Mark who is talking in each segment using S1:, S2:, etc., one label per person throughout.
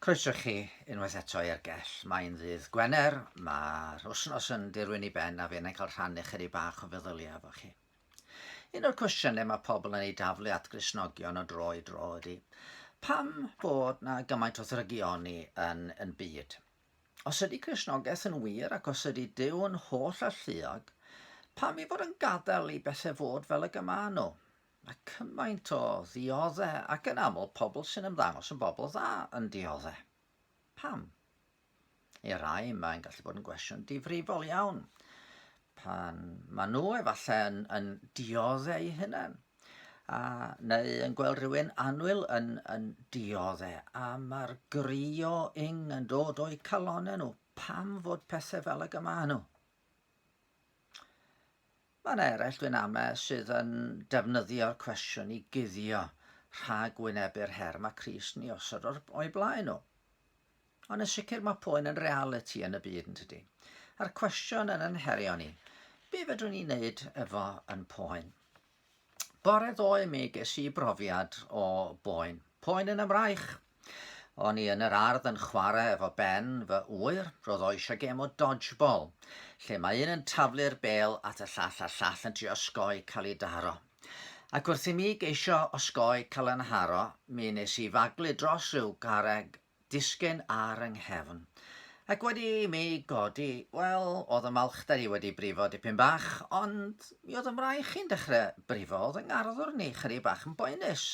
S1: Croeso chi unwaith eto i'r gell. Mae'n ddydd Gwener, mae'r wythnos yn dirwyn i ben a fi'n cael rhannu chydig bach o feddyliau efo chi. Un o'r cwestiynau mae pobl yn ei daflu at Gristnogion o dro i dro ydy, pam bod na gymaint o ddrygioni yn yn byd? Os ydy Cristnogaeth yn wir ac os ydy Duw yn holl alluog, pam ei fod yn gadael i bethau fod fel y maen nhw? Mae cymaint o ddiodde ac yn aml pobl sy'n ymddangos yn bobl dda yn diodde. Pam? I rai mae'n gallu bod yn gwestiwn difrifol iawn pan maen nhw efallai yn, yn diodde eu hunain a, neu yn gweld rhywun annwyl yn, yn diodde a mae'r grio ing yn dod o'u calonau nhw. Pam fod pethau fel ag y maen nhw? Mae yna eraill, dwi'n ame, sydd yn defnyddio'r cwestiwn i guddio rhag wynebu'r her mae Crist yn ei osod o'r, o'i blaen nhw. Ond yn sicr mae poen yn realiti yn y byd yn tydi. A'r cwestiwn yn yn herio ni, be fedrwn ni wneud efo yn poen? Bore ddoe mi ges i brofiad o boen. Poen yn y mraich. O'n i yn yr ardd yn chwarae efo Ben, fy ŵyr, roedd o eisiau gêm o dodgeball, lle mae un yn taflu'r bêl at y llall a'r llall yn trio osgoi cael ei daro. Ac wrth i mi geisio osgoi cael yn nharo, mi nes i faglu dros ryw garreg disgyn ar yng nghefn. Ac wedi i mi godi, wel, oedd y malchder i wedi brifo dipyn bach, ond mi oedd y mraich i'n dechrau brifo, oedd yng ngarddwrn i chydig bach yn boenus.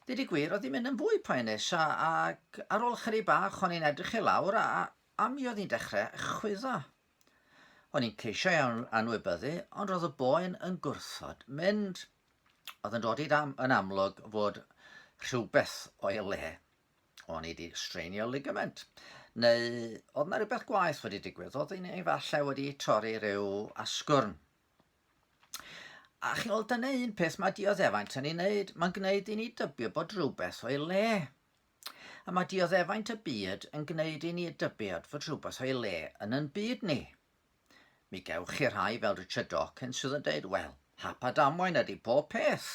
S1: Deud y gwir, oedd hi'n mynd yn fwy poenus, a, ac ar ôl chydig bach o'n i'n edrych i lawr a, a mi oedd hi'n dechrau chwyddo. O'n i'n ceisio ei anwybyddu, ond roedd y boen yn gwrthod mynd. Oedd yn dod i dam, yn amlwg fod rhywbeth o'i le. O'n i wedi straenio ligament. Neu oedd yna rhywbeth gwaeth wedi digwydd. Oedd hi'n efallai wedi torri rhyw asgwrn. A chi'n gweld, dyna un peth mae dioddefaint yn ei wneud. Mae'n gwneud i ni dybio bod rhywbeth o'i le. A mae dioddefaint y byd yn gwneud i ni dybiad fod rhywbeth o'i le yn yn byd ni. Mi gewch chi rhai fel Richard Dawkins sydd yn dweud, wel, hap a damwain ydy pob peth.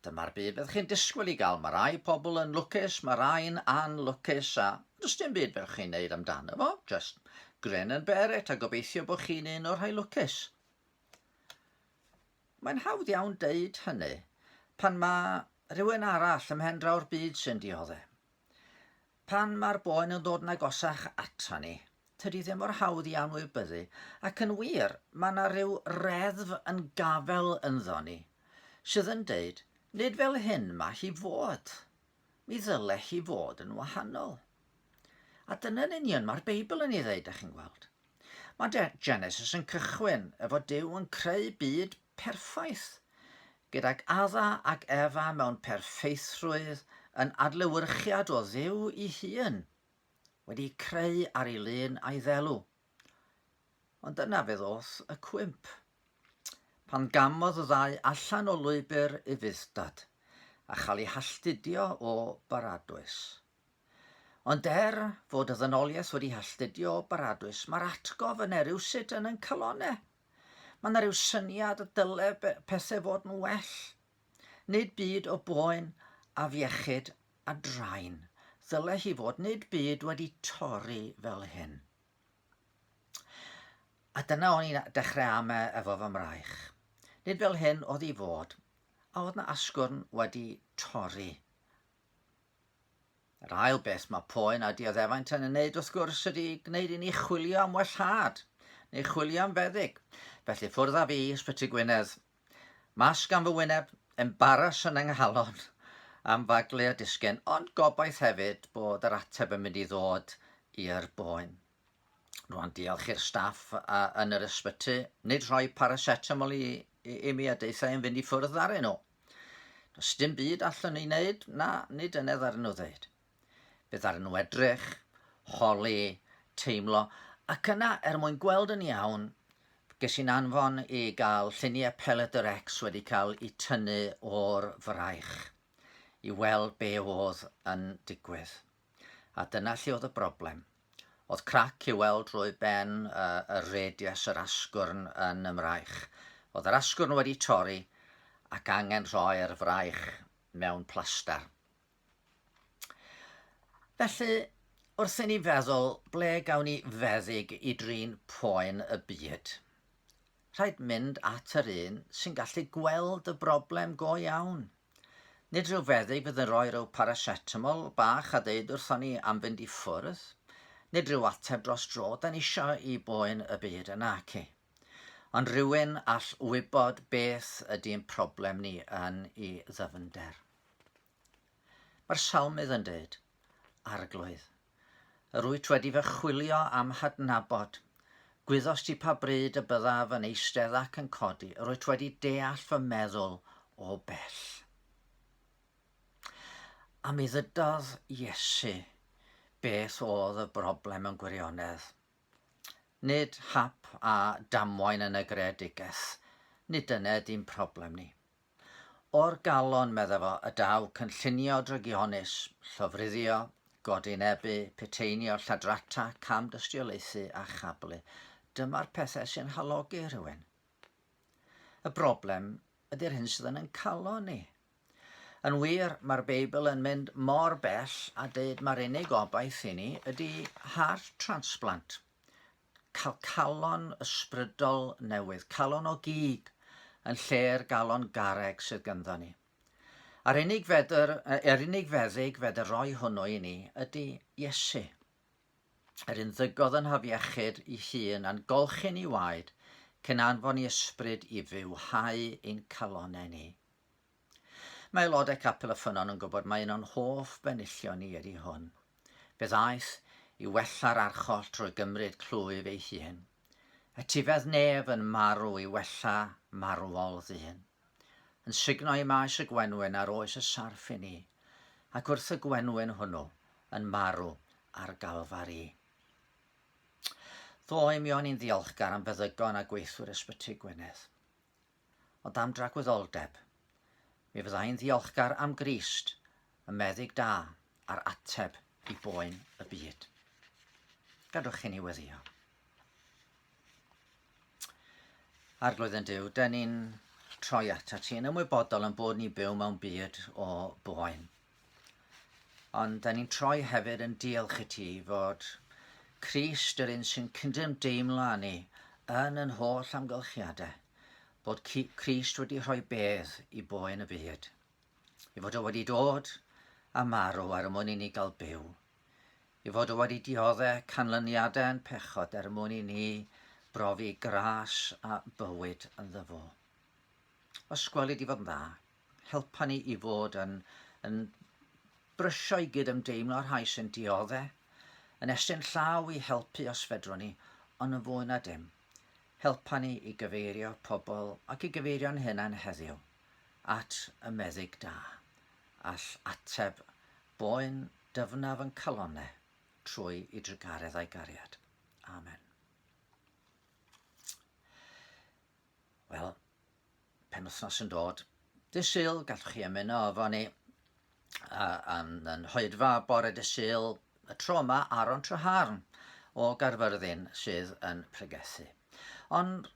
S1: Dyma'r byd fyddwch chi'n disgwyl i gael. Mae rai pobl yn lwcus, mae rai'n anlwcus, a does dim byd fedrwch chi'n neud amdano fo. Just grin and bear it a gobeithio bod chi'n un o'r rhai lwcus. Mae'n hawdd iawn deud hynny pan mae rhywun arall ym mhen draw'r byd sy'n diodde. Pan mae'r boen yn dod yn agosach ata ni, tydi ddim mor hawdd i anwybyddu, ac yn wir, mae yna rhyw reddf yn gafel ynddo ni, sydd yn deud, nid fel hyn mae hi fod. Mi ddyle hi fod yn wahanol. A dyna'n union mae'r Beibl yn ei ddeud, da chi'n gweld. Mae Genesis yn cychwyn efo Duw yn creu byd perffaith, gydag Adda ac Efa mewn perffeithrwydd yn adlewyrchiad o Dduw i hun, wedi creu ar ei lun a'i ddelw. Ond yna fe ddoth y cwymp. Pan gamodd y ddau allan o lwybr ufudd-dod a chael eu halltudio o baradwys. Ond er fod y ddynoliaeth wedi halltudio o baradwys, mae'r atgof yna rywsut yn yn calonau. Mae yna rhyw syniad y dyle pethau fod yn well. Nid byd o boen, afiechyd a draen. Ddyle hi fod, nid byd wedi torri fel hyn. A dyna o'n i'n dechrau ame efo fy mraich. Nid fel hyn oedd hi fod, a oedd na asgwrn wedi torri. Yr ail beth mae poen a dioddefaint yn ei wneud wrth gwrs ydy gwneud i ni chwilio am wellhad neu chwilio am feddyg. Felly ffwrdd â fi i Ysbyty Gwynedd. Masg am fy wyneb, embaras yn yng nghalon am faglu a disgyn, ond gobaith hefyd bod yr ateb yn mynd i ddod i'r boen. Rwan diolch i'r staff yn yr ysbyty, nid rhoi paracetamol i, i, i mi a deutha i'n fynd i ffwrdd arnyn nhw. Does dim byd allwn ni wneud, na, nid dyna ddaru nhw ddeud. Fe ddaru nhw edrych, holi, teimlo, ac yna, er mwyn gweld yn iawn, ges i'n anfon i gael lluniau pelydr X wedi cael eu tynnu o'r fraich i weld be oedd yn digwydd. A dyna lle oedd y broblem. Oedd crac i'w weld drwy ben uh, y radius yr asgwrn yn y mraich. Oedd yr asgwrn wedi torri ac angen rhoi'r fraich mewn plastar. Felly, wrth i ni feddwl ble gawn ni feddyg i drin poen y byd, rhaid mynd at yr un sy'n gallu gweld y broblem go iawn. Nid rhyw feddyg fydd yn rhoi rhyw paracetamol bach a deud wrthon ni am fynd i ffwrdd. Nid rhyw ateb dros dro, da ni isio i boen y byd yna, ci. Ond rhywun all wybod beth ydy'n problem ni yn i ddyfnder. Mae'r salmydd yn dweud, Arglwydd, yr wyt wedi fy chwilio am hadnabod. Gwyddost ti pa bryd y byddaf yn eistedd ac yn codi, yr wyt wedi deall fy meddwl o bell. A mi ddydodd Iesu beth oedd y broblem yn gwirionedd. Nid hap a damwain yn y greadigaeth, nid dyna ydy'n problem ni. O'r galon, medda fo, y daw cynllunio drygionus, llofruddio, godinebu, puteinio, lladrata, cam-dystiolaethu a chablu. Dyma'r pethau sy'n halogi rhywun. Y broblem ydy'r hyn sydd yn ein calon ni. Yn wir, mae'r Beibl yn mynd mor bell a deud mae'r unig obaith i ni ydy heart transplant. Cael calon ysbrydol newydd, calon o gig, yn lle'r galon garreg sydd ganddo ni. A'r unig fedr, yr unig feddyg fedr roi hwnnw i ni ydy Iesu. Yr un ddygodd yn hafiechyd i hun a'n golchi'n i waed cyn anfon i ysbryd i fywhau ein calonau ni. Mae aelodau Capel y Ffynnon yn gwybod mai un o'n hoff benillion ni ydy hwn. Fe ddaeth i wella'r archoll drwy gymryd clwyf ei hun. Etifedd nef yn marw i wella marwol ddyn. Yn sugno i maes y gwenwyn ar oes y sarff i ni, ac wrth y gwenwyn hwnnw yn marw ar Galfari. Ddoe mi o'n i'n ddiolchgar am feddygon a gweithwyr Ysbyty Gwynedd. Ond am dragwyddoldeb. Mi fydda i'n ddiolchgar am Grist, y meddyg da, a'r ateb i boen y byd. Gadwch i ni weddio. Arglwydd yn Duw, dyn ni'n troi atat ti yn ymwybodol yn bod ni'n byw mewn byd o boen. Ond da ni'n troi hefyd yn diolch i ti fod Crist yr un sy'n cydymdeimlo â ni yn yn holl amgylchiadau, bod Crist wedi rhoi bedd i boen y byd, i fod o wedi dod a marw er mwyn i ni gael byw, i fod o wedi diodde canlyniadau yn pechod er mwyn i ni brofi gras a bywyd ynddo fo. Os gweli di fod yn dda, Helpa ni i fod yn, yn brysio i gydymdeimlo â'r rhai sy'n diodde, yn estyn llaw i helpu os fedrwn ni, ond yn fwy na dim, helpa ni i gyfeirio pobl ac i gyfeirio'n hunain heddiw at y meddyg da, all ateb boen dyfnaf yn calonau trwy i drugaredd a'i gariad. Amen. Wel, penwythnos yn dod. Dydd Sul, gallwch chi ymuno efo ni yn, yn hoedfa bore dydd Sul, y tro yma Aaron Treharne o Gaerfyrddin sydd yn pregethu. Ond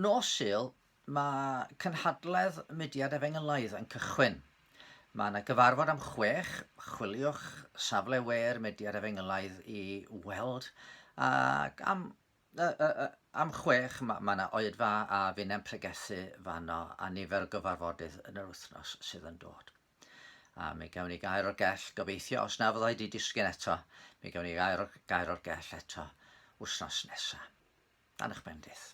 S1: nos Sul, mae cynhadledd Mudiad Efengylaidd yn cychwyn. Mae yna gyfarfod am chwech, chwiliwch safle we'r Mudiad Efengylaidd i weld, ac am Am chwech, mae yna oedfa a finnau'n pregethu fanno a nifer o gyfarfodydd yn yr wythnos sydd yn dod. A mi gawn ni gair o'r gell, gobeithio, os na fyddai di disgyn eto, mi gawn ni gair, gair o'r gell eto wythnos nesaf. Dan eich bendith.